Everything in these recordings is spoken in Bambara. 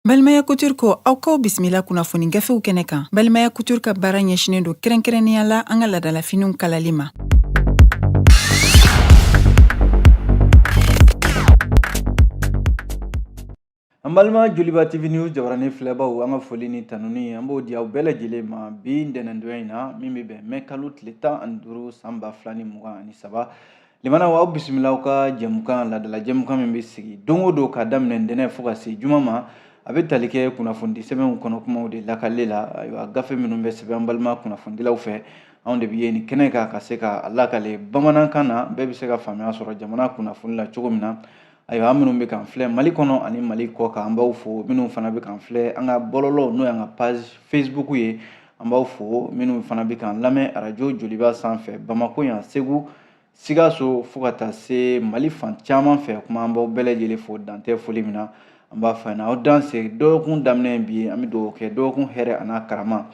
Balimaya Couture ko aw k'aw bisimila kunnafoni gafew kɛnɛ kan. Balimaya Couture ka baara ɲɛsinnen don kɛrɛnkɛrɛnnenya la an ka laadalafiniw kalali ma. An balima Joliba TV News jabaranin filɛbaw, an ka foli ni tanuni an b'o di aw bɛɛ lajɛlen ma bi ntɛnɛndonya in na, min bɛ bɛn mɛ kalo tile 15 san 2023. Limanaw, aw bisimila aw ka jɛmukan, ladala jɛmukan min bɛ sigi don o don ka daminɛ ntɛnɛn fo ka se juma ma. A bɛ tali kɛ kunnafonidi sɛbɛnw kɔnɔ kumaw de lakale la. Ayiwa, gafe minnu bɛ sɛbɛn an balima kunnafonidilaw fɛ, anw de bɛ ye nin kɛnɛ kan ka se ka lakale bamanankan na, bɛɛ bɛ se ka faamuya sɔrɔ jamana kunnafoni la cogo min na. Ayiwa, an minnu bɛ k'an filɛ Mali kɔnɔ ani Mali kɔ kan, an b'aw fo. Minnu fana bɛ k'an filɛ an ka bɔlɔlɔ, n'o y'an ka page Facebook ye, an b'aw fo. Minnu fana bɛ k'an lamɛn arajo Joliba sanfɛ Bamakɔ yan, Segu, Sikaso, fo ka taa se Mali fan caman fɛ, kuma an b'aw bɛɛ lajɛlen fo dan tɛ foli min na. An b'a fɔ aw danse. Dɔgɔkun daminɛ bi, an bɛ dugawu kɛ, dɔgɔkun hɛrɛ a n'a karama,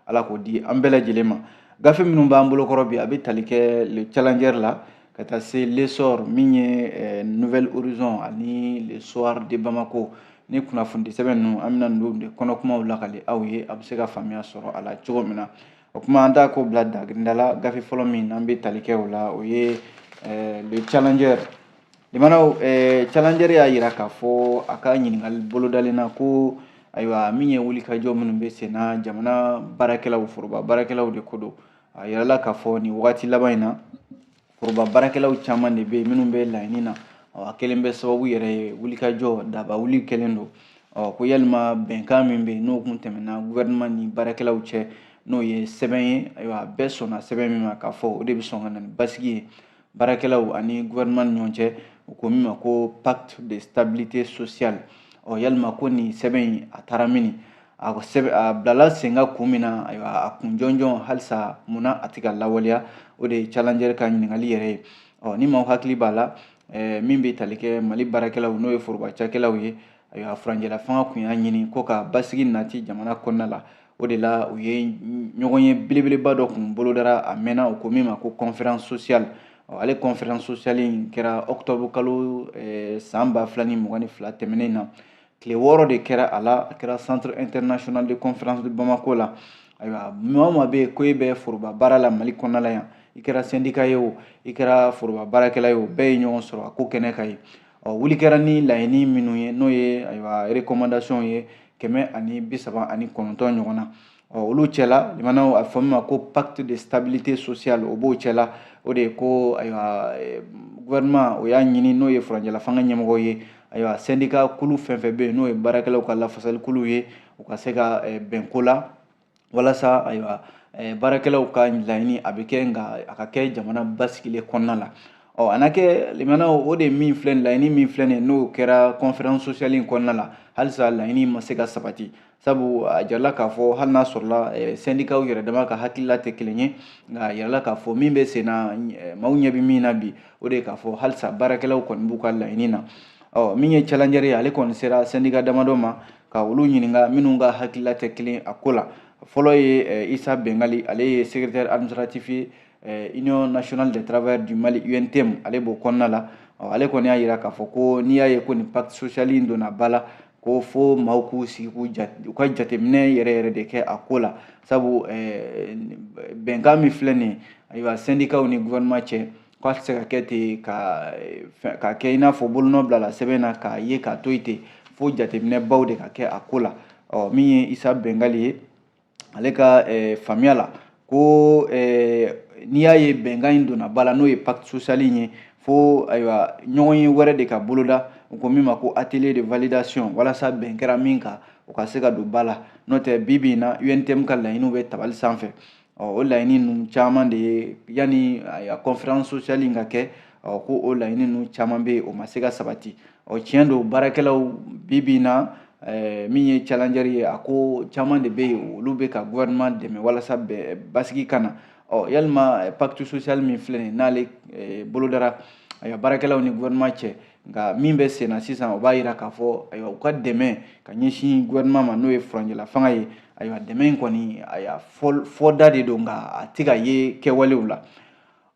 Ala k'o di an bɛɛ lajɛlen ma. Gafe minnu b'an bolokɔrɔ bi, a bɛ tali kɛ Le Challenger la ka taa se L'Essor, min ye Nouvel Horizon ani Le Soir de Bamako. Ni kunnafonidi sɛbɛn ninnu, an bɛna ninnu de kɔnɔ kumaw lakale aw ye, a bɛ se ka faamuya sɔrɔ a la cogo min na. O kuma, an t'a ko bila dagirinda la. Gafe fɔlɔ min n'an bɛ tali kɛ o la, o ye Le Challenger. Limanaw, Challenger y'a yira k'a fɔ a ka ɲininkali bolodalen na ko ayiwa, min ye wulikajɔ minnu bɛ sen na jamana baarakɛlaw, foroba baarakɛlaw de ko don. A yirala k'a fɔ nin wagati laban in na, foroba baarakɛlaw caman de bɛ yen minnu bɛ laɲini na. A kɛlen bɛ sababu yɛrɛ ye wulikajɔ daba wuli kɛlen don. Ɔ ko yalima bɛnkan min bɛ yen, n'o kun tɛmɛna gouvernement ni baarakɛlaw cɛ, n'o ye sɛbɛn ye, ayiwa, bɛɛ sɔnna sɛbɛn min ma, k'a fɔ o de bɛ sɔn ka na ni basigi ye baarakɛlaw ani gouvernement ni ɲɔgɔn cɛ, u ko min ma ko pacte de stabilité sociale. Ɔ yalima ko nin sɛbɛn in, a taara mini? A sɛbɛn a bilala sen kan kun min na, ayiwa, a kun jɔnjɔn halisa munna a tɛ ka lawaleya? O de ye Challenger ka ɲininkali yɛrɛ ye. Ɔ ni maaw hakili b'a la, min bɛ tali kɛ Mali baarakɛlaw, n'o ye foroba cakɛlaw ye, ayiwa, furancɛla fanga kun y'a ɲini ko ka basigi nati jamana kɔnɔna la. O de la u ye ɲɔgɔn ye belebeleba dɔ kun bolodara a mɛnna, u ko min ma ko conférence sociale. Ale conférence sociale in kɛra octobre kalo san 2022 tɛmɛnen na. Tile 6 de kɛra a la. A kɛra Centre international de conférence de Bamako la. Ayiwa, maa o maa bɛ yen ko e bɛ foroba baara la Mali kɔnɔna la yan, i kɛra syndicat ye o, i kɛra foroba baarakɛla ye o, bɛɛ ye ɲɔgɔn sɔrɔ a ko kɛnɛ kan ye. Ɔ wuli kɛra ni laɲini minnu ye, n'o ye ayiwa recommandation ye 139 ɲɔgɔn na. Ɔ olu cɛla, limanaw, a fɔ min ma ko pacte de stabilité sociale, o b'o cɛla. O de ye ko ayiwa, gouvernement o y'a ɲini, n'o ye furancɛla fanga ɲɛmɔgɔ ye, ayiwa, syndicat kulu fɛn fɛn bɛ yen, n'o ye baarakɛlaw ka lafasali kulu ye, u ka se ka bɛn ko la walasa ayiwa, baarakɛlaw ka laɲini a bɛ kɛ, nka a ka kɛ jamana basigilen kɔnɔna la. Ɔ a na kɛ, limanaw, o de min filɛ nin, laɲini min filɛ nin, n'o kɛra conférence sociale in kɔnɔna la, halisa laɲini ma se ka sabati. Sabu a jirala k'a fɔ hali n'a sɔrɔla syndicats yɛrɛ dama ka hakilila tɛ kelen ye, nka a jirala k'a fɔ min bɛ sen na, maaw ɲɛ bɛ min na bi, o de ye k'a fɔ halisa baarakɛlaw kɔni b'u ka laɲini na. Ɔ min ye Challenger ye, ale kɔni sera syndicat damadɔ ma ka olu ɲininka, minnu ka hakilila tɛ kelen a ko la. Fɔlɔ ye Isa Bengali, ale ye secrétaire administratif ye Union nationale des travailleurs du Mali, UNTM, ale b'o kɔnɔna la. Ale kɔni y'a jira k'a fɔ ko n'i y'a ye ko nin pacte social in donna ba la, ko fo maaw k'u sigi k'u ka jateminɛ yɛrɛ yɛrɛ de kɛ a ko la. Sabu bɛnkan min filɛ nin ye, ayiwa, syndicats ni gouvernement cɛ, k'a tɛ se ka kɛ ten ka kɛ i n'a fɔ bolonɔ bilala sɛbɛn na k'a ye k'a to yen ten, fo jateminɛbaw de ka kɛ a ko la. Ɔ min ye Isa Bengali ye, ale ka faamuya la, ko n'i y'a ye bɛnkan in donna ba la, n'o ye pacte social in ye, fo ayiwa, ɲɔgɔn ye wɛrɛ de ka boloda, u ko min ma ko atelier de validation, walasa bɛn kɛra min kan, o ka se ka don ba la. N'o tɛ, bi bi in na, UNTM ka laɲiniw bɛ tabali sanfɛ. Ɔ o laɲini ninnu caman de ye yanni a conférence sociale in ka kɛ. Ɔ ko o laɲini ninnu caman bɛ yen, o ma se ka sabati. Ɔ tiɲɛ don, baarakɛlaw bi bi in na, min ye Challenger ye, a ko caman de bɛ yen, olu bɛ ka gouvernement dɛmɛ walasa basigi ka na. Ɔ yalima pacte social min filɛ nin, n'ale bolodara, ayiwa, baarakɛlaw ni gouvernement cɛ, nka min bɛ sen na sisan, o b'a yira k'a fɔ ayiwa, u ka dɛmɛ ka ɲɛsin gouvernement ma, n'o ye furancɛla fanga ye, ayiwa, dɛmɛ in kɔni, ayiwa, fɔda de don, nka a tɛ ka ye kɛwalew la.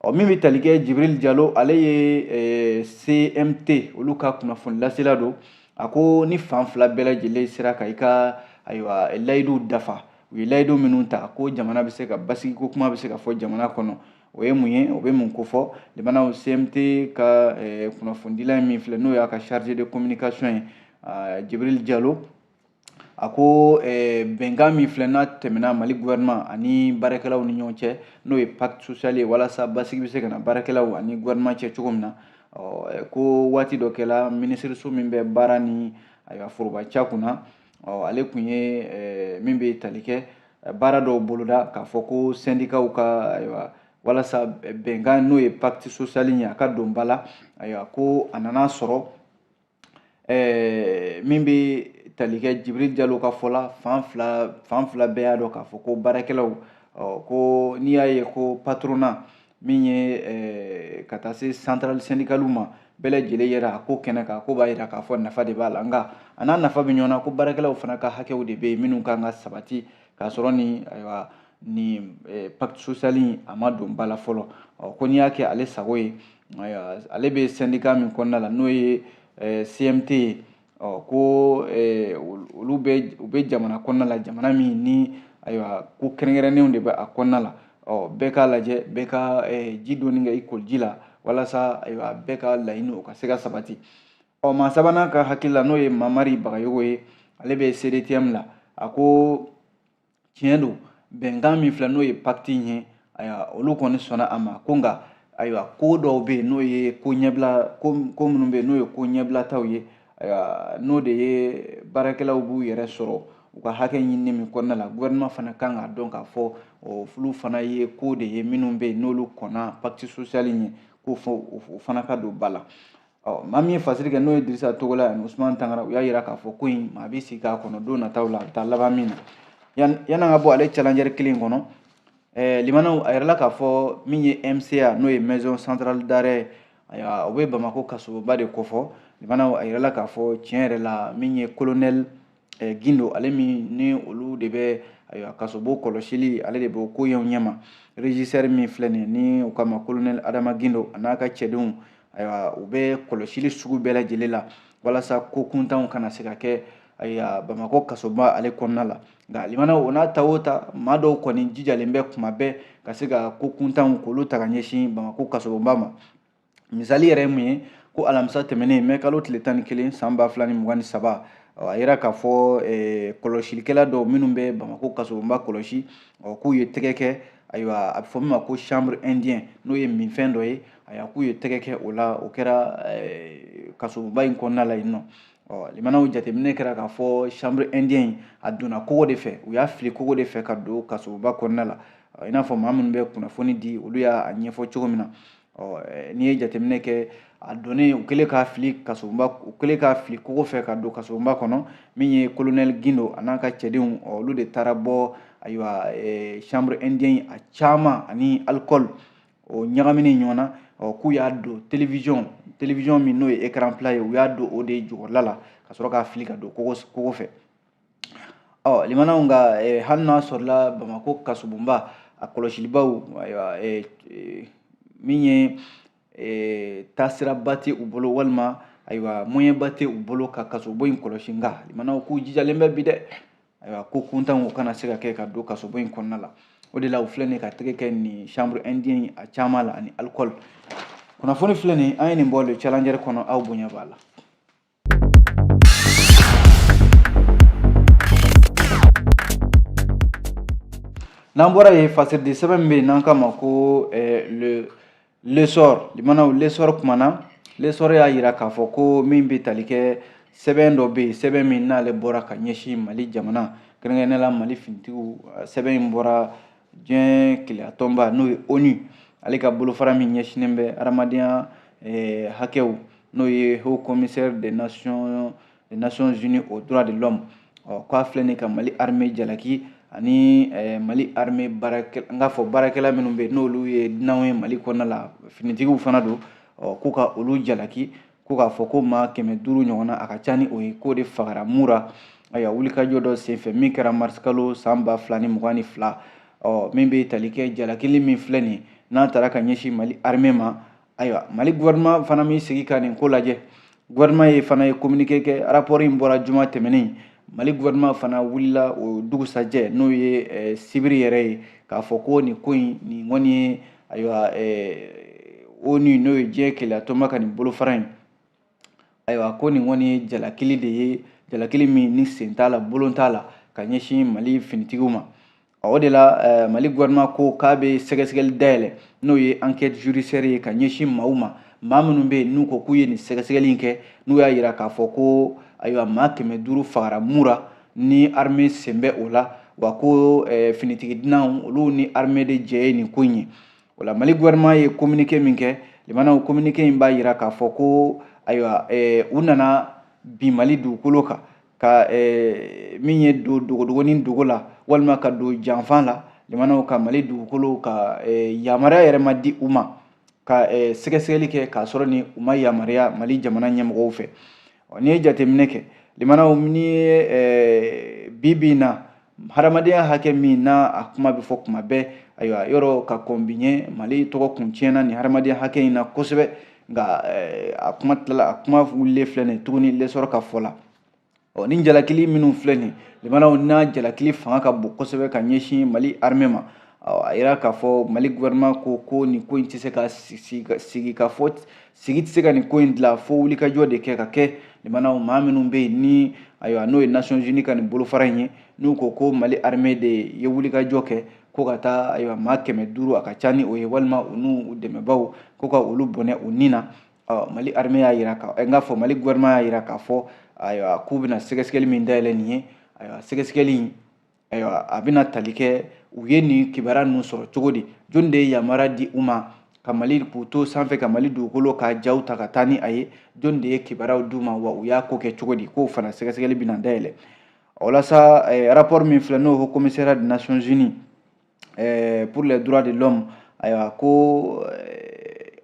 Ɔ min bɛ tali kɛ Jibril Jalo, ale ye CMT olu ka kunnafoni lasela don. A ko ni fan fila bɛɛ lajɛlen sera ka i ka ayiwa layiduw dafa, u ye layidu minnu ta, ko jamana bɛ se ka basigi, ko kuma bɛ se ka fɔ jamana kɔnɔ. O ye mun ye? O bɛ mun kofɔ? Limanaw, CMT ka kunnafonidila min filɛ, n'o y'a ka chargé de communication ye, Jibril Jalo, a ko bɛnkan min filɛ, n'a tɛmɛna Mali gouvernement ani baarakɛlaw ni ɲɔgɔn cɛ, n'o ye pacte social ye, walasa basigi bɛ se ka na baarakɛlaw ani gouvernement cɛ cogo min na, ko waati dɔ kɛla minisiriso min bɛ baara ni ayiwa foroba ca kunna, ale tun ye min bɛ tali kɛ baara dɔw boloda k'a fɔ ko sɛndikaw ka ayiwa walasa bɛnkan n'o ye pacte social ye, a ka don ba la. Ayiwa, ko a nana sɔrɔ min bɛ tali kɛ Jibril Jalo ka fɔ la, fan fila bɛɛ y'a dɔn k'a fɔ ko baarakɛlaw, ko n'i y'a ye ko patronat min ye ka taa se centrale syndicale ma, bɛɛ lajɛlen yɛrɛ a ko kɛnɛ kan, ko b'a jira k'a fɔ nafa de b'a la. Nka a n'a nafa bɛ ɲɔgɔn na, ko baarakɛlaw fana ka hakɛw de bɛ yen minnu kan ka sabati, k'a sɔrɔ ni ayiwa ni pacte social in a ma don ba la fɔlɔ. Ko n'i y'a kɛ ale sago ye, ale bɛ syndicat min kɔnɔna la, n'o ye CMT ye, ko olu bɛ u bɛ jamana kɔnɔna la, jamana min ni ayiwa ko kɛrɛnkɛrɛnnenw de bɛ a kɔnɔna la. Bɛɛ k'a lajɛ, bɛɛ ka ji dɔɔni kɛ i koliji la, walasa ayiwa bɛɛ ka laɲini o ka se ka sabati. Maa sabanan ka hakili la, n'o ye Mamari Bagayogo ye, ale bɛ CDTM la, a ko tiɲɛ don, bɛnkan min filɛ, n'o ye pacte in ye, ayiwa olu kɔni sɔnna a ma. Ko nka ayiwa ko dɔw bɛ yen, n'o ye ko ɲɛbila ko minnu bɛ yen, n'o ye ko ɲɛbilataw ye, ayiwa n'o de ye baarakɛlaw b'u yɛrɛ sɔrɔ u ka hakɛ ɲinini min kɔnɔna la, gouvernement fana kan k'a dɔn k'a fɔ olu fana ye ko de ye minnu bɛ yen n'olu kɔnna pacte social in ye, ko fɔ o fana ka don ba la. Maa min ye fasiri kɛ, n'o ye Dirisa Togola ani Usumani Tangara, u y'a jira k'a fɔ ko in maa bɛ sigi k'a kɔnɔ don nataw la, a bɛ taa laban min na. Yan'an ka bɔ ale challenger kelen kɔnɔ, limanaw, a yirala k'a fɔ min ye MCA, n'o ye maison centrale d'arrêt, ayiwa o bɛ Bamakɔ kasoba de kofɔ. Limanaw, a yirala k'a fɔ tiɲɛ yɛrɛ la, min ye colonel Gindo, ale min ni olu de bɛ ayiwa kasobo kɔlɔsili, ale de b'o ko ɲɛw ɲɛma, régisseur min filɛ nin ye, ni u k'a ma colonel Adama Gindo, a n'a ka cɛdenw, ayiwa u bɛ kɔlɔsili sugu bɛɛ lajɛlen la walasa ko kuntanw kana se ka kɛ ayiwa Bamakɔ kasoba ale kɔnɔna la. Nka limanaw, o n'a ta o ta, maa dɔw kɔni jijalen bɛ kuma bɛɛ ka se ka ko kuntanw k'olu ta ka ɲɛsin Bamakɔ kasoba ma. Misali yɛrɛ ye mun ye? Ko alamisa tɛmɛnen, mɛ kalo tile 11 san 2023, a yira k'a fɔ kɔlɔsilikɛla dɔw minnu bɛ Bamakɔ kasoba kɔlɔsi, k'u ye tɛgɛ kɛ ayiwa a bɛ fɔ min ma ko chanvre indien, n'o ye minfɛn dɔ ye, ayiwa k'u ye tɛgɛ kɛ o la, o kɛra kasoba in kɔnɔna la yen nɔ. Limanaw, jateminɛ kɛra k'a fɔ chanvre indien in a donna kogo de fɛ, u y'a fili kogo de fɛ ka don kasoba kɔnɔna la, i n'a fɔ maa minnu bɛ kunnafoni di, olu y'a ɲɛfɔ cogo min na. N'i ye jateminɛ kɛ, a donnen, u kɛlen k'a fili kasoba, u kɛlen k'a fili kogo fɛ ka don kasoba kɔnɔ, min ye colonel Gindo a n'a ka cɛdenw, olu de taara bɔ ayiwa chanvre indien a caman ani alcool o ɲagaminen ɲɔgɔn na, k'u y'a don télévision min n'o ye écran plat ye, u y'a don o de jukɔrɔla la ka sɔrɔ k'a fili ka don kogo fɛ. Limanaw, nka hali n'a sɔrɔla Bamakɔ kasobonba a kɔlɔsilibaw, ayiwa min ye taasiraba tɛ u bolo, walima ayiwa moyenba tɛ u bolo ka kasobon in kɔlɔsi, nka limanaw k'u jijalen bɛ bi dɛ, ayiwa ko kuntanw kana se ka kɛ ka don kasobon in kɔnɔna la. O de la u filɛ nin ka tɛgɛ kɛ nin chanvre indien a caman la ani alcool. Kunnafoni filɛ nin, an ye nin bɔ le challenger kɔnɔ, aw bonya b'a la. N'an bɔra yen, fasiridi sɛbɛn min bɛ yen n'an k'a ma ko le l'essor, limanaw, l'essor kumana. L'essor y'a yira k'a fɔ ko min bɛ tali kɛ sɛbɛn dɔ bɛ yen, sɛbɛn min n'ale bɔra ka ɲɛsin Mali jamana, kɛrɛnkɛrɛnnenya la Mali finitigiw. Sɛbɛn in bɔra diɲɛ kelenya tɔnba, n'o ye ONU, ale ka bolofara min ɲɛsinnen bɛ hadamadenya hakɛw, n'o ye haut commissaire des Nations Unies aux droits de l'homme, k'a filɛ nin ka Mali armée jalaki ani Mali armée baarakɛla, n k'a fɔ baarakɛla minnu bɛ yen n'olu ye dunanw ye Mali kɔnɔna la, finitigiw fana don, k'u ka olu jalaki, ko k'a fɔ ko maa 500 ɲɔgɔnna, a ka ca ni o ye, k'o de fagara Mura, ayiwa wulikajɔ dɔ senfɛ min kɛra marisikalo san 2022. Min bɛ tali kɛ jalakili min filɛ nin ye n'a taara ka ɲɛsin Mali armée ma, ayiwa Mali gouvernement fana min sigi ka nin ko lajɛ. Gouvernement ye fana ye communiqué kɛ. Rapport in bɔra juma tɛmɛnen. Mali gouvernement fana wulila o dugusajɛ, n'o ye sibiri yɛrɛ ye, k'a fɔ ko nin ko in, nin kɔni ye, ayiwa, ONU, n'o ye diɲɛ kelenya tɔnba ka nin bolofara in, ayiwa, ko nin kɔni ye jalakili de ye, jalakili min ni sen t'a la, bolon t'a la, ka ɲɛsin Mali finitigiw ma. O de la Mali gouvernement ko k'a bɛ sɛgɛsɛgɛli dayɛlɛ, n'o ye enquête judiciaire ye, ka ɲɛsin maaw ma, maa minnu bɛ yen n'u ko k'u ye nin sɛgɛsɛgɛli in kɛ, n'u y'a yira k'a fɔ ko, ayiwa, maa 500 fagara Mura ni armée sen bɛ o la, wa ko finitigi dunanw, olu ni armée de jɛ ye nin ko in ye. O la, Mali gouvernement ye communiqué min kɛ, limanaw, communiqué in b'a yira k'a fɔ ko, ayiwa, u nana bin Mali dugukolo kan ka min ye don dogodogonin dogo la, walima ka don janfan la, limanaw, ka Mali dugukolo ka yamaruya yɛrɛ ma di u ma ka sɛgɛsɛgɛli kɛ, k'a sɔrɔ ni u ma yamaruya Mali jamana ɲɛmɔgɔw fɛ. N'i ye jateminɛ kɛ, limanaw, n'i ye bi bi in na hadamadenya hakɛ min n'a a kuma bɛ fɔ kuma bɛɛ, ayiwa, yɔrɔ ka kɔn bi ɲɛ, Mali tɔgɔ kun tiɲɛna nin hadamadenya hakɛ in na kosɛbɛ. Nka a kuma tilala, a kuma wulilen filɛ nin tuguni L'Essor ka fɔ la. Ɔ, ni jalakili minnu filɛ nin, limanaw, n'a jalakili fanga ka bon kosɛbɛ ka ɲɛsin Mali armée ma, a yira k'a fɔ Mali gouvernement ko ko nin ko in tɛ se ka sigi ka fɔ, sigi tɛ se ka nin ko in dilan, fo wulikajɔ de kɛ ka kɛ. Limanaw, maa minnu bɛ yen ni, ayiwa, n'o ye Nations Unies ka nin bolofara in ye, n'u ko ko Mali armée de ye wulikajɔ kɛ ko ka taa, ayiwa, maa 500, a ka ca ni o ye, walima u n'u dɛmɛbaaw, ko ka olu bɔnɛ u ni na. Ɔ, Mali armée y'a yira ka n k'a fɔ Mali gouvernement y'a yira k'a fɔ, ayiwa, k'u bɛna sɛgɛsɛgɛli min dayɛlɛ nin ye, ayiwa, sɛgɛsɛgɛli in, ayiwa, a bɛna tali kɛ u ye nin kibaruya ninnu sɔrɔ cogo di, jɔni de ye yamaruya di u ma ka Mali k'u to sanfɛ ka Mali dugukolo ka jaw ta ka taa ni a ye, jɔni de ye kibaruyaw d'u ma, wa u y'a ko kɛ cogo di, k'o fana sɛgɛsɛgɛli bɛna dayɛlɛ. Walasa rapport min filɛ, n'o Haut Commissariat des Nations Unies pour les droits de l'homme, ayiwa, ko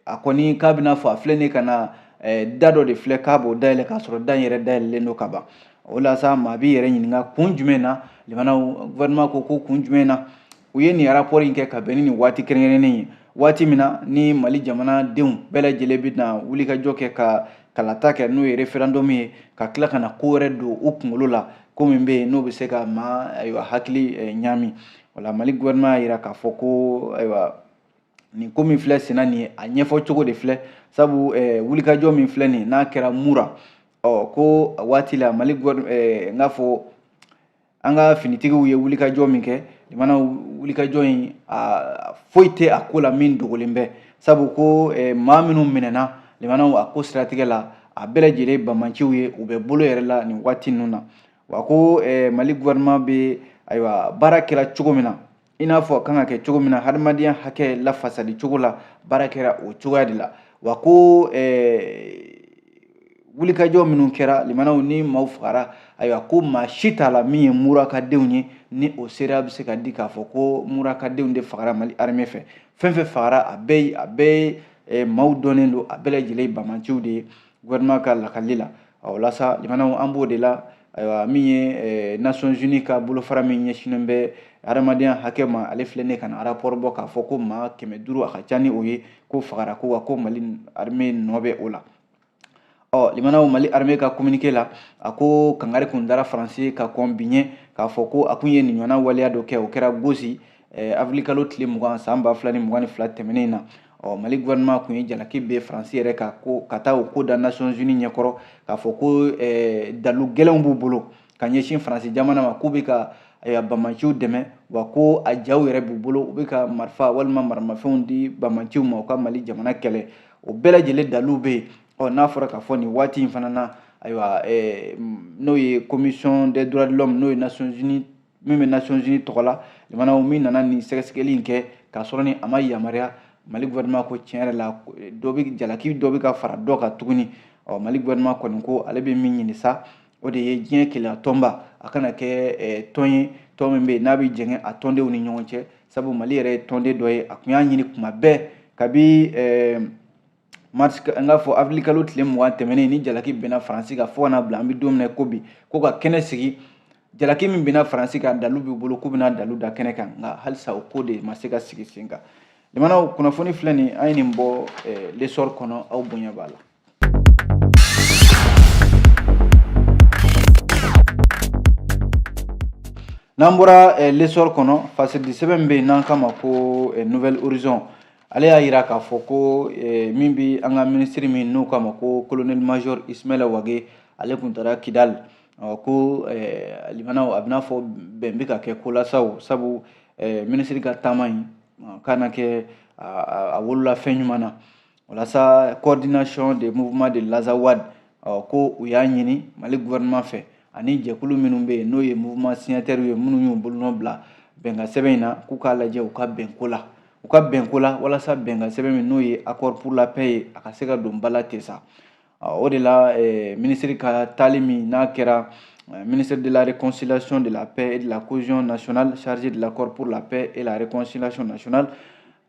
a kɔni k'a bɛna fɔ a filɛ nin ka na da dɔ de filɛ k'a b'o dayɛlɛ, k'a sɔrɔ da in yɛrɛ dayɛlɛlen don ka ban. O la sa, maa b'i yɛrɛ ɲininka kun jumɛn na, limanaw, gouvernement ko ko kun jumɛn na u ye nin rapport in kɛ ka bɛn ni nin waati kɛrɛnkɛrɛnnen ye, waati min na ni Mali jamanadenw bɛɛ lajɛlen bɛna wulikajɔ kɛ ka kalata kɛ, n'o ye référendum ye, ka tila ka na ko wɛrɛ don u kunkolo la, ko min bɛ yen n'o bɛ se ka maa, ayiwa, hakili ɲaami. Wala Mali gouvernement y'a yira k'a fɔ ko, ayiwa, nin ko min filɛ senna nin ye, a ɲɛfɔ cogo de filɛ, sabu wulikajɔ min filɛ nin, n'a kɛra Mura, ɔ, ko waati la Mali n k'a fɔ an ka finitigiw ye wulikajɔ min kɛ, limana, wulikajɔ in, a foyi tɛ a ko la min dogolen bɛ, sabu ko maa minnu minɛna, limanaw, a ko siratigɛ la, a bɛɛ lajɛlen bamanciw ye, u bɛ bolo yɛrɛ la nin waati ninnu na. Wa ko Mali gouvernement bɛ, ayiwa, baara kɛra cogo min na, i n'a fɔ a kan ka kɛ cogo min na hadamadenya hakɛ lafasali cogo la, baara kɛra o cogoya de la. Wa ko wulikajɔ minnu kɛra, limanaw, ni maaw fagara, ayiwa, ko maa si t'a la min ye Murakadenw ye, ni o seereya bɛ se ka di k'a fɔ ko Murakadenw de fagara Mali armée fɛ. Fɛn fɛn fagara, a bɛɛ ye maaw dɔnnen don, a bɛɛ lajɛlen ye bamanciw de ye, gouvernement ka lakali la. O la sa, limanaw, an b'o de la. Ayiwa, min ye Nations Unies ka bolofara min ɲɛsinnen bɛ hadamadenya hakɛ ma, ale filɛ ne ka na rapport bɔ k'a fɔ ko maa 500, a ka ca ni o ye, ko fagara, ko wa ko Mali armée nɔ bɛ o la. Ɔ, limanaw, Mali armée ka communiqué la, a ko kangari kun dara Faransi ka kɔn bi ɲɛ k'a fɔ ko a kun ye nin ɲɔgɔnna waleya dɔ kɛ, o kɛra Gosi avril kalo tile 20 san 2022 tɛmɛnen na. Ɔ, Mali gouvernement kun ye jalaki bɛ Faransi yɛrɛ ka ko ka taa o ko da Nations Unies ɲɛkɔrɔ, k'a fɔ ko dalu gɛlɛnw b'u bolo ka ɲɛsin Faransi jamana ma, k'u bɛ ka bamanciw dɛmɛ, wa ko a jaw yɛrɛ b'u bolo, u bɛ ka marifa walima maramafɛnw di bamanciw ma u ka Mali jamana kɛlɛ. O bɛɛ lajɛlen daluw bɛ yen. Ɔ, n'a fɔra k'a fɔ nin waati in fana na, ayiwa, n'o ye Commission des droits de l'homme, n'o ye Nations Unies, min bɛ Nations Unies tɔgɔ la, limanaw, min nana nin sɛgɛsɛgɛli in kɛ k'a sɔrɔ ni a ma yamaruya, Mali gouvernement ko tiɲɛ yɛrɛ la, dɔ bɛ jalaki dɔ bɛ ka fara dɔ kan tuguni. Ɔ, Mali gouvernement kɔni ko ale bɛ min ɲini sa, o de ye diɲɛ kelenya tɔnba a kana kɛ tɔn ye, tɔn min bɛ yen n'a bɛ jɛngɛ a tɔndenw ni ɲɔgɔn cɛ, sabu Mali yɛrɛ ye tɔnden dɔ ye. A tun y'a ɲini kuma bɛɛ kabi mars, n k'a fɔ avril kalo tile 20 tɛmɛnen ni jalaki bɛnna Faransi kan, fo ka na bila an bɛ don min na ko bi, ko ka kɛnɛ sigi, jalaki min bɛnna Faransi kan, dalu b'u bolo, k'u bɛna dalu da kɛnɛ kan, nka halisa o ko de ma se ka sigi sen kan. Limanaw, kunnafoni filɛ nin, an ye nin bɔ L'Essor kɔnɔ, aw bonya b'a la. N'an bɔra L'Essor kɔnɔ, fasiridi sɛbɛn bɛ yen n'an k'a ma ko Nouvel Horizon, ale y'a yira k'a fɔ ko min bɛ an ka minisiri min n'u k'a ma ko colonel major Ismaila Wage, ale tun taara Kidal, ko limanaw, a bɛna fɔ bɛn bɛ ka kɛ ko la sa, sabu minisiri ka taama in k'a na kɛ a wolola fɛn ɲuman na. Walasa Coordination des mouvements de l'Azawad, ko u y'a ɲini Mali gouvernement fɛ ani jɛkulu minnu bɛ yen n'o ye mouvement signataire ye, minnu y'u bolonɔ bila bɛnkan sɛbɛn in na, k'u k'a lajɛ u ka bɛn ko la, u ka bɛn ko la, walasa bɛnkan sɛbɛn min n'o ye accord pour la paix ye, a ka se ka don ba la ten sa. O de la minisiri ka taali min n'a kɛra, ministre de la Réconciliation, de la Paix et de la Cohésion nationale, chargé de l'accord pour la paix et la réconciliation nationale,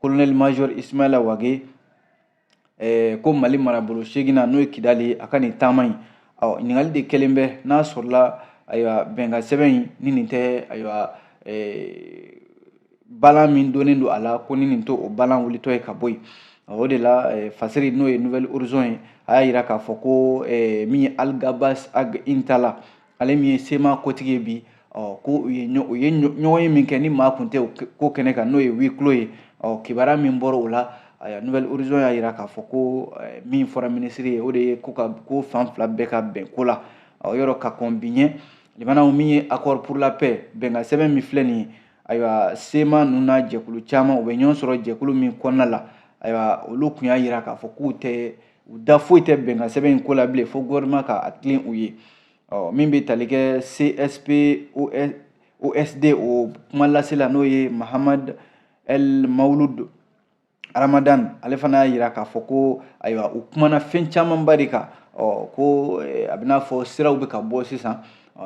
colonel major Ismaila Wage, ko Mali marabolo seginna n'o ye Kidali ye, a ka nin taama in, ɔ ɲininkali de kɛlen bɛ n'a sɔrɔla, ayiwa, bɛnkan sɛbɛn in ni nin tɛ, ayiwa, balan min donnen don a la, ko ni nin to o balan wulitɔ ye ka bɔ yen. O de la fasiri n'o ye Nouvel Horizon ye, a y'a yira k'a fɔ ko min ye Alghabass Ag Intalla, ale min ye CMA kotigi ye bi, ɔ ko u ye ɲɔgɔn ye min kɛ ni maa kun tɛ ko kɛnɛ kan, n'o ye huis clos ye, ɔ kibaruya min bɔra o la, ayiwa, Nouvel Horizon y'a yira k'a fɔ ko min fɔra minisiri ye, o de ye ko ka ko fan fila bɛɛ ka bɛn ko la. Ɔ yɔrɔ ka kɔn bi ɲɛ, limanaw, min ye accord pour la paix bɛnkan sɛbɛn min filɛ nin ye, ayiwa, CMA ninnu n'a jɛkulu caman u bɛ ɲɔgɔn sɔrɔ jɛkulu min kɔnɔna la, ayiwa, olu tun y'a yira k'a fɔ k'u tɛ u da foyi tɛ bɛnkan sɛbɛn in ko la bilen fo gouvernement ka a tilen u ye. Ɔ min bɛ tali kɛ CSP OSD o kuma lasela, n'o ye Mahamad El Mawlud Ramadan, ale fana y'a yira k'a fɔ ko ayiwa, u kumana fɛn camanba de kan. Ɔ ko a bɛna fɔ siraw bɛ ka bɔ sisan,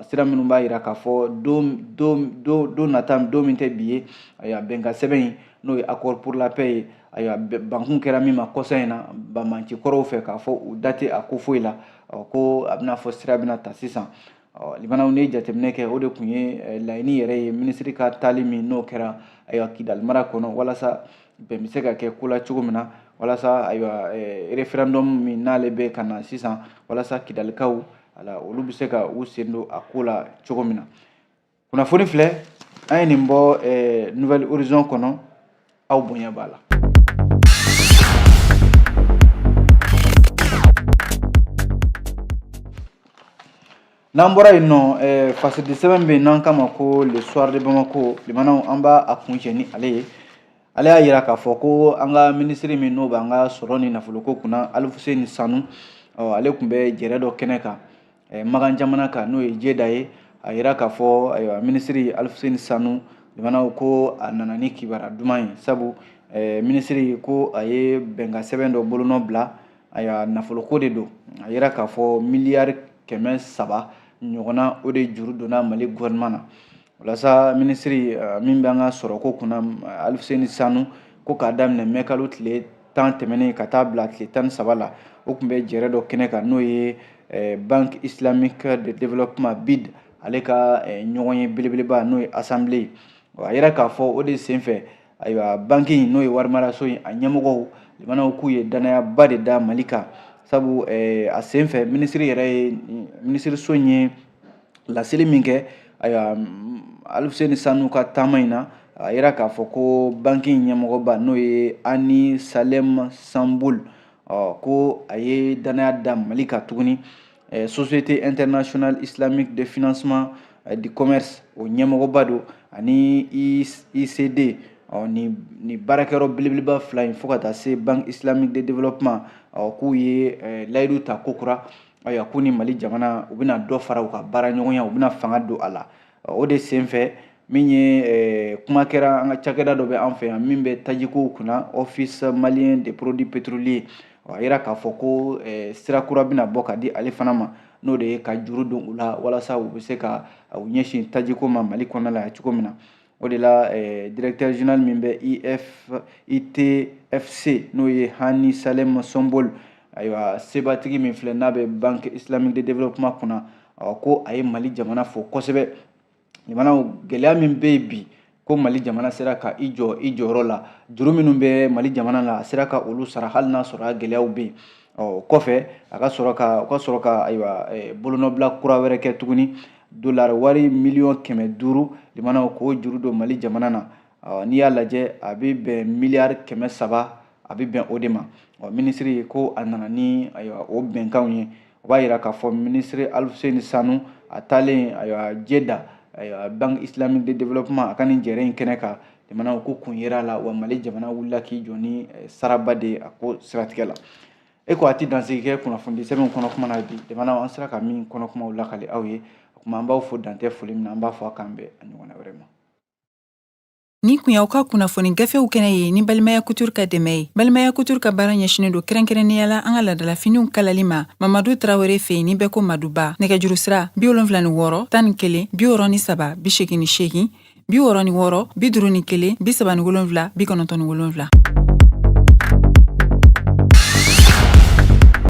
sira minnu b'a yira k'a fɔ don nata, don min tɛ bi ye, ayiwa, bɛnkan sɛbɛn in n'o ye accord pour la paix ye, ayiwa, bankun kɛra min ma kɔsa in na banbanci kɔrɔw fɛ, k'a fɔ u da tɛ a ko foyi la, ko a bɛna fɔ sira bɛna ta sisan. Limanaw, n'i ye jateminɛ kɛ, o de tun ye laɲini yɛrɛ ye minisiri ka taali min n'o kɛra, ayiwa, Kidali mara kɔnɔ, walasa bɛn bɛ se ka kɛ ko la cogo min na, walasa ayiwa, référendum min n'ale bɛ ka na sisan, walasa Kidalikaw ala olu bɛ se ka u sen don a ko la cogo min na. Kunnafoni filɛ, an ye nin bɔ Nouvel Horizon kɔnɔ, aw bonya b'a la. N'an bɔra yen nɔ, fasidi sɛbɛn bɛ yen n'an k'a ma ko Le Soir de Bamako, limanaw, an b'a a kuncɛ ni ale ye. Ale y'a yira k'a fɔ ko an ka minisiri min n'o b'an ka sɔrɔ ni nafoloko kunna, Alifuseni Sanu, ale tun bɛ jɛrɛ dɔ kɛnɛ kan Makan jamana kan, n'o ye Jeda ye. A yira k'a fɔ, ayiwa, minisiri Alifuseni Sanu, limanaw, ko a nana ni kibaruya duman ye, sabu minisiri ko a ye bɛnkan sɛbɛn dɔ bolonɔ bila, ayiwa, nafoloko de don. A yira k'a fɔ miliyari 300 ɲɔgɔnna, o de juru donna Mali gouvernement na. Walasa minisiri min bɛ an ka sɔrɔko kunna, Alifuseni Sanu, ko k'a daminɛ mɛ kalo tile 10 tɛmɛnen ka taa bila tile 13 la, o tun bɛ jɛrɛ dɔ kɛnɛ kan, n'o ye Banque islamique de développement BID, ale ka ɲɔgɔn ye belebeleba, n'o ye assemblée ye. A yira k'a fɔ o de senfɛ, ayiwa, banque in n'o ye warimaraso in, a ɲɛmɔgɔw, limanaw, k'u ye danayaba de da Mali kan, sabu a senfɛ minisiri yɛrɛ ye minisiriso in ye laseli min kɛ, ayiwa, Alifuseni Sanu ka taama in na, a yira k'a fɔ ko banque in ɲɛmɔgɔba, n'o ye Ani Salem Sambul, ko a ye danaya da Mali kan tuguni. Société internationale islamique de financement du commerce, o ɲɛmɔgɔba don, ani ICD, ni baarakɛyɔrɔ belebeleba fila in, fo ka taa se Banque islamique de développement, k'u ye layidu ta ko kura, ayiwa, k'u ni Mali jamana u bɛna dɔ fara u ka baara ɲɔgɔnya, u bɛna fanga don a la. O de senfɛ, min ye kuma kɛra, an ka cakɛda dɔ bɛ an fɛ yan min bɛ tajikow kunna, Office malien des produits pétroliers, a yira k'a fɔ ko sira kura bɛna bɔ ka di ale fana ma, n'o de ye ka juru don u la, walasa u bɛ se ka u ɲɛsin tajiko ma Mali kɔnɔna la cogo min na. O de la directeur général min bɛ ITFC, n'o ye Hani Salem Sombol, ayiwa, sebatigi min filɛ n'a bɛ Banque islamique de développement kunna, ko a ye Mali jamana fo kosɛbɛ. Jamanaw, gɛlɛya min bɛ yen bi, ko Mali jamana sera ka i jɔ i jɔyɔrɔ la, juru minnu bɛ Mali jamana la, a sera ka olu sara, hali n'a sɔrɔ a gɛlɛyaw bɛ yen. Ɔ kɔfɛ a ka sɔrɔ ka u ka sɔrɔ ka, ayiwa, bolonɔbila kura wɛrɛ kɛ tuguni. Dolari wari miliyɔn 500 limanaw k'o juru don Mali jamana na. N'i y'a lajɛ, a bɛ bɛn miliyari 300, a bɛ bɛn o de ma. Ɔ, minisiri ko a nana ni, ayiwa, o bɛnkanw ye. O b'a yira k'a fɔ minisiri Alfuseni Sanu, a taalen, ayiwa, Jeda, ayiwa, Banque islamique de développement, a ka nin jɛrɛ in kɛnɛ kan, limanaw ko kun yera a la wa Mali jamana wulila k'i jɔ ni saraba de ye a ko siratigɛ la. E ko a ti dansigi kɛ kunnafoni sɛbɛnw kɔnɔ kuma na bi. Limanaw, an sera ka min kɔnɔ kumaw lakali aw ye, o tuma an b'aw fo dantɛ foli min na, an b'a fɔ a k'an bɛn a ɲɔgɔnna wɛrɛ ma. Nin kun y'aw ka kunnafoni gafew kɛnɛ ye ni Balimaya Couture ka dɛmɛ ye. Balimaya Couture ka baara ɲɛsinnen don kɛrɛnkɛrɛnnenya la an ka laadalafiniw kalali ma Mamadu Tarawele fɛ yen ni bɛɛ ko Maduba. Nɛgɛjuru sira 76 11 63 88, 66 51 37 97.